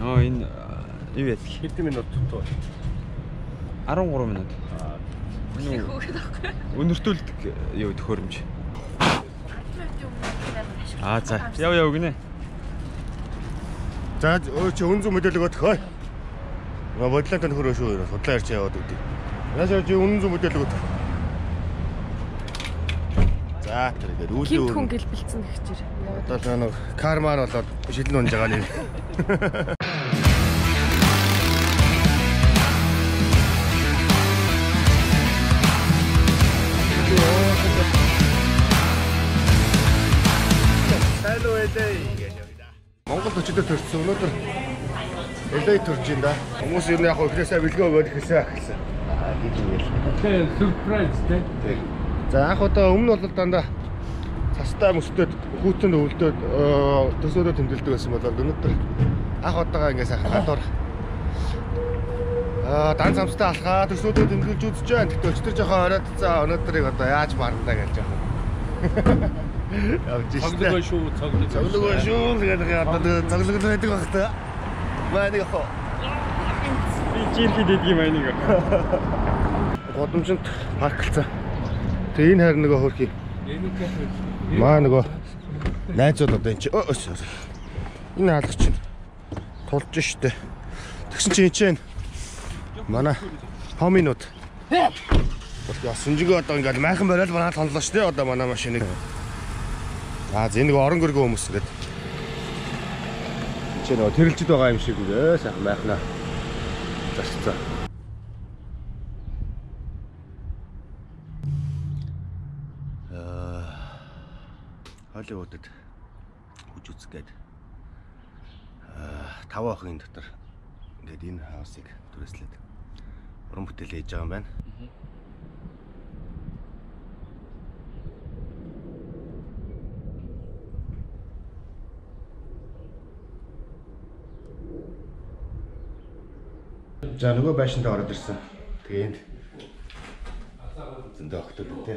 Аа энэ юу яа? Хэдэн минут дутуу? 13 минут. Өнөртүүлдэг юу төхөөрөмж. Аа за. Яв яв гинэ. За өө чи өн зүүн мэдээлэл өгөх хөө. Бодлонтой нөхөр шүү. Судлаа ярьж яваад өгдөг. Яашаа чи үнэн зүүн мэдээлэл өгөх. За тэр ингээд үүдээ өөр. Хүн гэлбэлцэн гэгчээр. Одоо нэг кармаар болоод шилэн унж байгаа нэ. Монголд өчигдөр төрсөн. Өнөөдөр LA төрж байна да. Хүмүүс ер нь яг эхнээсээ бэлгээ өгөөд эхэлсэн ахэлсэн. Аа гэж юм ял. Тэгээ surprise тэ. За анх удаа өмнө бол дандаа цастай мөсдөд хүүтэнд өвлдөд төсөөрөө тэмдэглэдэг байсан бол өнөөдөр анх удаага ингээ сайхан гадуур дан самстай алхаа төсөөрөө тэмдэглэж үзэж байна. Тэгтээ өчтөр жоохон оройтцаа өнөөдрийг одоо яаж марандаа гэж жоохон. Явж штэ. Цоглогоо шүү, цоглогоо. Цоглогоо шүү гэдэг одоо цоглогоо байдаг байх та. Манай яг. Би жирхэд идэх юм айныг. Годамжинд парклцсан. Тэгээ энэ харин нөгөө хөрхий. Маа нөгөө найзууд одоо энэ чи энэ хаалга чинь тулж штэ. Тэгсэн чинь энэ чинь манай хоминууд. Бол ясанжиг одоо ингээд майхан барайл манай тонлоо штэ одоо манай машиныг. Аа зэ нэг орон гөргөө хүмүүс ингээд энэ нөгөө тэрэлжид байгаа юм шиг үгүй сайхан майхнаа зарцсан. Холливуудад хүч үзэх гээд 5 охин дотор ингээд энэ хаусыг түрээслээд уран бүтээл хийж байгаа юм байна. За нөгөө байшинтай ороод ирсэн. Тэгээ энд зөндөө охтууд тий.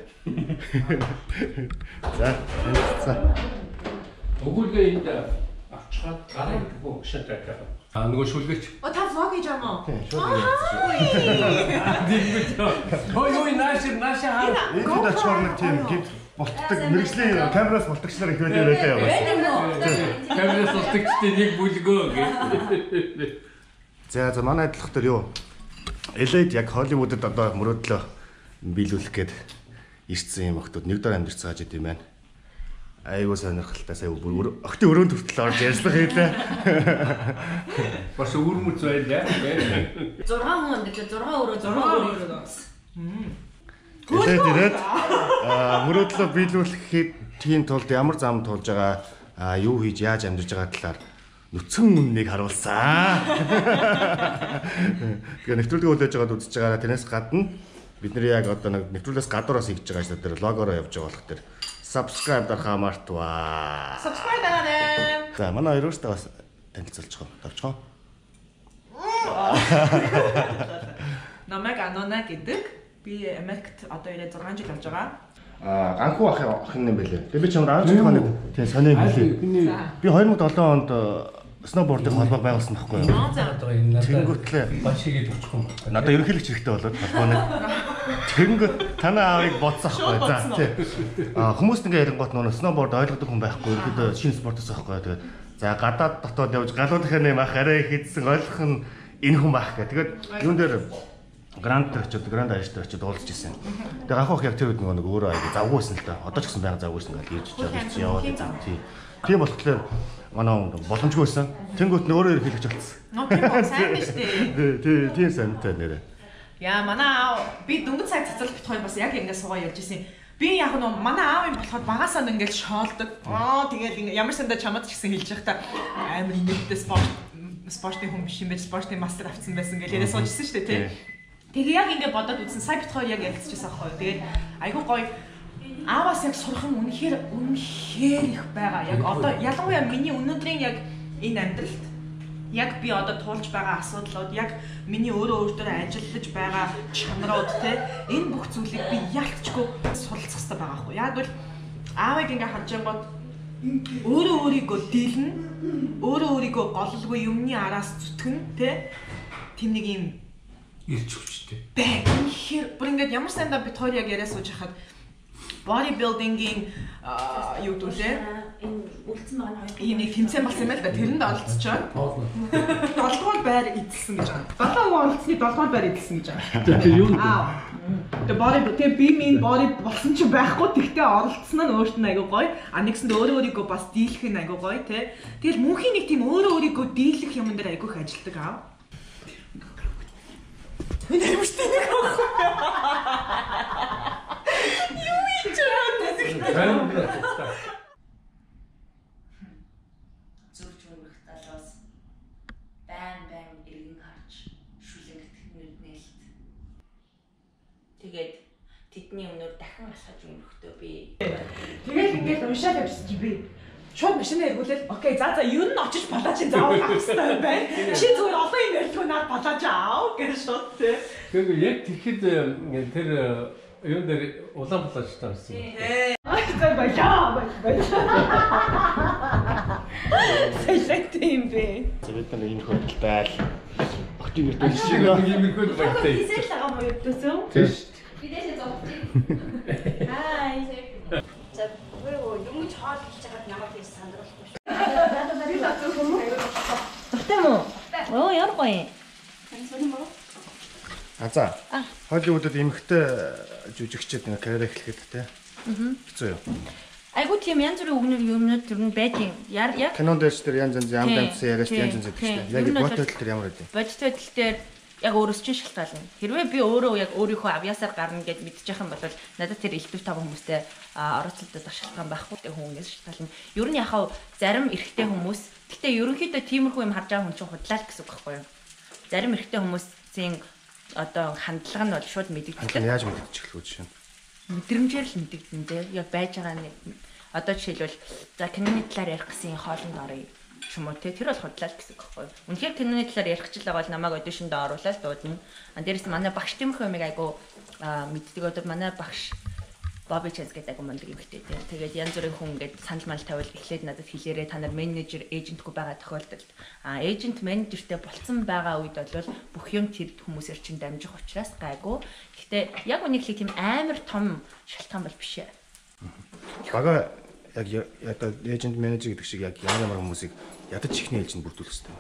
За за. Өгүүлгээ энд авчгаад гараа идэхгүй шат байх. Аа нөгөө шүлгэгч. О та vlog хийж байгаа мó? Тийм шууд хийж. Хөө юу нааш хаа. Энд очихоор нэг тийм гид болтдог мэрэгжлийн камераас болтогч нар их байлаа байлаа яваа. Камераас болтогчтой нэг бүлгөө гэ. За за манай адилх дээр юу? LA-д яг Холливуудад одоо мөрөөдлөө биелүүлэх гээд ирсэн юм охтууд нэг дор амьдарч байгаа юм байна. Айгуу сонирхолтой сая бүр охтын өрөөнд хүртэл орж ярьслах хийлээ. Бас өвөрмөц байлаа. 6 хүн амьдарч 6 өрөө 6 өрөө. LA-д ирээд мөрөөдлөө биелүүлэхийн тулд ямар зам туулж байгаа, юу хийж яаж амьдарч байгаа талаар нүцгэн үннийг харуулсан. Тэгээ нэвтрүүлгийг хүлээж аваад үзэж байгаа. Тэрнээс гадна бид нэр яг одоо нэг нэвтрүүлгээс гадуураас хийж байгаа шүү дээ. Логороо явж байгаа болох тэр subscribe дарахаа мартваа. Subscribe дараарай. За манай хоёр өөртөө бас танилцуулчих уу? Тавчих уу? Намайг Анона гэдэг. Би Америкт одоо ирээд 6 жил болж байгаа. Аа ганхуу ах юм байлээ. Тэгээ би чамд 10 хоног тийм сони хэлээ. Би 2007 онд сноубордын холбоог байгуулсан байхгүй юу? Тэнгүүтлээ башигээд очих юм. Надад ерөнхийлөгч хэрэгтэй болоод холбооны. Тэнгүүт танай аавыг бодсон байхгүй. За тий. Аа хүмүүст ингээ ярингуут нөө сноуборд ойлгодог хүн байхгүй. Ерөнхийдөө шинэ спортоос байхгүй. Тэгээд за гадаад дотоод явж галуулах юм ах арай их хийдсэн ойлгох нь энэ хүн байх гэх. Тэгээд юун дээр Гранд дээр очиод Гранд Айш дээр очиод уулзж ирсэн. Тэгээ ганхуу ах яг тэр үед нөгөө нэг өөрөө аяг завгүй байсан л да. Одоо ч гэсэн байнга завгүй байсан гал ирж явж яваад тий. Тийм болохоор манай хүн боломжгүй байсан. Тэнгүүт нь өөрөө ерөнхийлөгч болсон. Нөө тийм үү сайн биш үү? Тий, тийм сайнтай нэрээ. Яа манай аав би дөнгөж цаг цацал бит хоёр бас яг ингэ суугаа ярьж ирсэн. Би яг нөө манай аав юм болохоор багасаа нэг ингээл шоолдог. Аа тэгэл ингээ ямар сандаа чамд ч гэсэн хэлж явах та амар инээдтэй спортын хүн биш юм байж спортын мастер авцсан байсан гэл яриа сууж ирсэн шүү дээ тий. Тэгээ яг ингэ бодоод үзсэн. Сая бит хоёр яг ярилцчихсан аахгүй. Тэгээд айгүй гоё ааваас яг сурах юм үнэхээр их байгаа. Яг одоо ялангуяа миний өнөөдрийн яг энэ амьдралд яг би одоо туулж байгаа асуудлууд, яг миний өөрөө өөртөө ажиллаж байгаа чанарууд те энэ бүх зүйлийг би ялтчгүй суралцах хэрэгтэй байгаа аахгүй. Яг бол аавыг ингэ харж ангууд Өөрөө өөрийгөө дийлнэ. Өөрөө өөрийгөө голлгүй юмны араас зүтгэн, тэ? Тэм нэг юм ирж хүчтэй. Бай. Үнэхээр бүр ингээд ямар сандаа бит хоёр яг яриа сууж хахад bodybuilding-ийн юу гэдэг лээ? Энэ үлдсэн байгаа нь хоёр. Ийм нэг тэмцээн болсон юм байна л да. Тэрэнд оролцож байгаа. 7 дугаар байр эзэлсэн гэж байгаа. 7 хүн оролцсны 7 дугаар байр эзэлсэн гэж байгаа. Тэгээ юу вэ? Тэгээ body тэгээ би минь body болсон ч байхгүй тэгтээ оролцсон нь өөрт нь айгүй гоё. А нэгсэнд өөрөө өөрийгөө бас дийлэх нь айгүй гоё те. Тэгэл мөнхийн нэг тийм өөрөө өөрийгөө дийлэх юмн дээр айгүй их ажилтдаг аав. Энэ амар тэнэг аахгүй. Юу хийж байгаа вэ? Зөрж өргөх талаас байн байн эргэн харж шүлэгдэх нүднэлт. Тэгээд тэдний өмнөр дахин алхаж өнгөрөхдөө би тэгэл ингээд уншаад явчихсан чи би шууд машинаа эргүүлэл окей за за ер нь очиж палаж заавал авах хэрэгтэй юм байна. Чи зүгээр олон юм ярьдгүй наад палаж аав гэж шууд тий. Тэгэхээр яг тэгэхэд тэр юун дээр улаан палажтай байсан. Ай за баяа баяа. Сэлэт юм бэ. За бид нар энэ хөдөлтэй л охтын гэрт шиг иймэрхүү л баяртай. Хийсэл байгаа мó юудсэн? Тийм шүү. Би дэшээ зогсчих. Хай. За дөнгөж хоол хийж байгаад намайг тийш сандруулахгүй шүү. Би татсан юм уу? Дуртай юм уу? Оо ямар гоё юм. А за. Холливуудад эмэгтэй жүжигчид нэг карьер эхлэхэд те. Хэцүү юу? Айгуу тийм янз бүрийн үгнүүд юмнууд тэр нь байдیں۔ Яг кинон дээр ч тэр янз янз ям дамжсан яриач янз янз гэдэг чинь. Яг бодит байдал дээр ямар байд юм? Бодит байдал дээр яг өөрөөс чинь шалтгаална. Хэрвээ би өөрөө яг өөрийнхөө авьяасаар гарна гэд мэдчих юм бол надад тэр элдв таван хүмүүстэй оролцолдох шалтгаан байхгүй. Тэр хүмүүнээс шалтгаална. Ер нь яхав зарим эрэгтэй хүмүүс гэтээ ерөнхийдөө тиймэрхүү юм харж байгаа хүн чинь худлаа л гэсэн үг байхгүй юу? Зарим эрэгтэй хүмүүсийн одоо хандлага нь бол шууд мэдэгддэг. Яаж мэдэгдчих вэ жишээ нь? Мэдрэмжээр л мэдэгдэн дээ. Яг байж байгаа нэг одоо жишээлбэл за киноны талаар ярих гэсэн хоолнд оръё ч юм уу те тэр бол худлаа л гэсэн үг байхгүй юу. Үнэхээр киноны талаар ярих гэж л байгаа бол намайг аудишнд оруулаад дуудана. А дээрэс нь манай багш тиймэрхүү юмыг айгу мэддэг. Одоо манай багш Бобби Чанс гэдэг айгу мундаг эмэгтэй те. Тэгээд янз бүрийн хүн ингээд санал мал тавил эхлээд надад хэлээрээ та нар менежер, эйжентгүй байгаа тохиолдолд эйжент менежертэй болцсон байгаа үед бол бүх юм тэр хүмүүсээр чинь дамжих учраас гайгүй. Гэхдээ яг үнийг хэлэх тийм амар том шалтгаан бол биш ээ. Бага яг одоо эйжент менежер гэдэг шиг яг ямар ямар хүмүүсийг ядаж ихний ээлжинд бүрдүүлэх хэрэгтэй.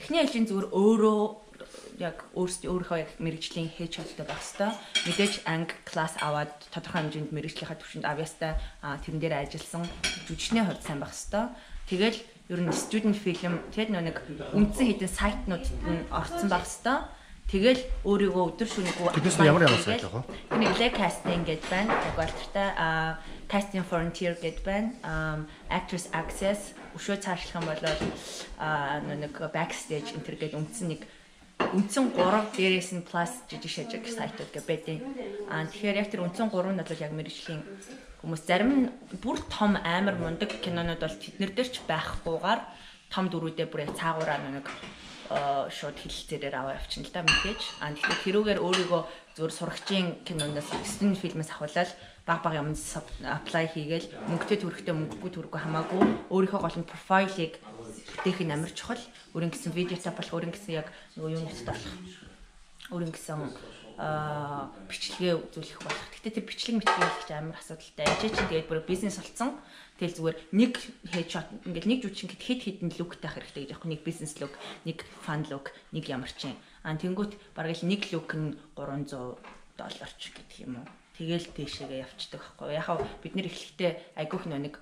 Эхний ээлжийн зүгээр өөрөө яг өөрийнхөө яг мэрэгжлийн headshot-тай байх хэвээр. Мэдээж анги класс аваад тодорхой хэмжээнд мэрэгжлийнхаа түвшинд авьяастай тэрэн дээр ажилласан жүжигчний хувьд сайн байх хэвээр. Тэгэл ер нь student film тэгээд нэг үндсэн хэдэн сайтнуудад нь орцсон байх хэвээр. Тэгэл өөрийгөө өдөр шөнөгүй Тэднээс нь ямар ямар сайт байх вэ? Тэр нэг LA casting гэдээ байна. Яг алдартай Casting Frontier гэдээ байна. Actress Access өшөө цаашлах юм бол нэг backstage энэ төр гэдэг үндсэн нэг үндсэн 3 дээрээс нь plus жижиг шажиг сайтууд гэ байдیں۔ Тэгэхээр яг тэр үндсэн 3 нь бол яг мэрэгжлийн хүмүүс зарим нь бүр том амар мундаг кинонууд бол тэднэр дээр ч байхгүйгээр том дөрүүдээ бүр яг цаагаараа нэг шууд хэлэлцээрээр аваа явчихна л да мэдээж. Гэхдээ тэрүүгээр өөрийгөө зөв сурагчийн киноноос student film-ээс ахуулаад баг баг юм apply хийгээл мөнгөтэй төрөхтэй мөнгөгүй төрөхгүй хамаагүй өөрийнхөө гол нь профайлыг бүтээх нь амар чухал. Өөрийн гэсэн видеотай болох, өөрийн гэсэн яг нөгөө юунуудтай болох. Өөрийн гэсэн бичлэгээ үзүүлэх болох. Гэхдээ тэр бичлэг мэтлэг хийх чинь амар асуудалтай. Энд чинь тэгээд бүр бизнес болцсон. Тэгэл зүгээр нэг headshot ингээл нэг жүжигчин гэд хэд хэдэн луктай хэрэгтэй гэж аахгүй. Нэг бизнес лук, нэг фан лук, нэг ямар чинь. Тэнгүүт бараг л нэг лук нь $300 ч гэдэг юм уу. Тэгэл тийшээгээ явцдаг аахгүй. Яг бид нэр эхлэхдээ айгүйх нөө нэг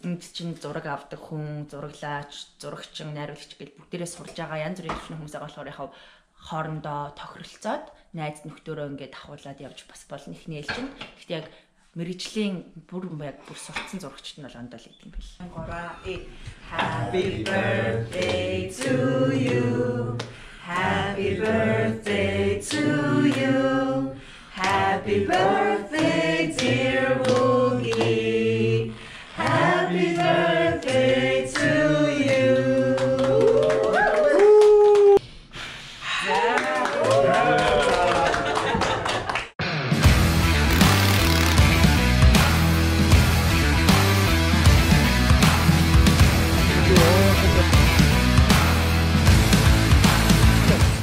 энд чинь зураг авдаг хүн, зураглаач, зурагчин, найруулагч гэж бүгдээрээ сурж байгаа янз бүрийн түвшний хүмүүс байгаа болохоор яг хоорондоо тохиролцоод найз нөхдөөрөө ингээд ахуулаад явж бас болно ихний ээлжинд. Гэхдээ яг мэрэгжлийн бүр яг бүр сурцсан зурагчд нь бол ондоо л гэдэг юм бэл. Happy birthday to you. Happy birthday to you. Happy birthday dear Woogie. Happy birthday to you.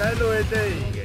Hello LA.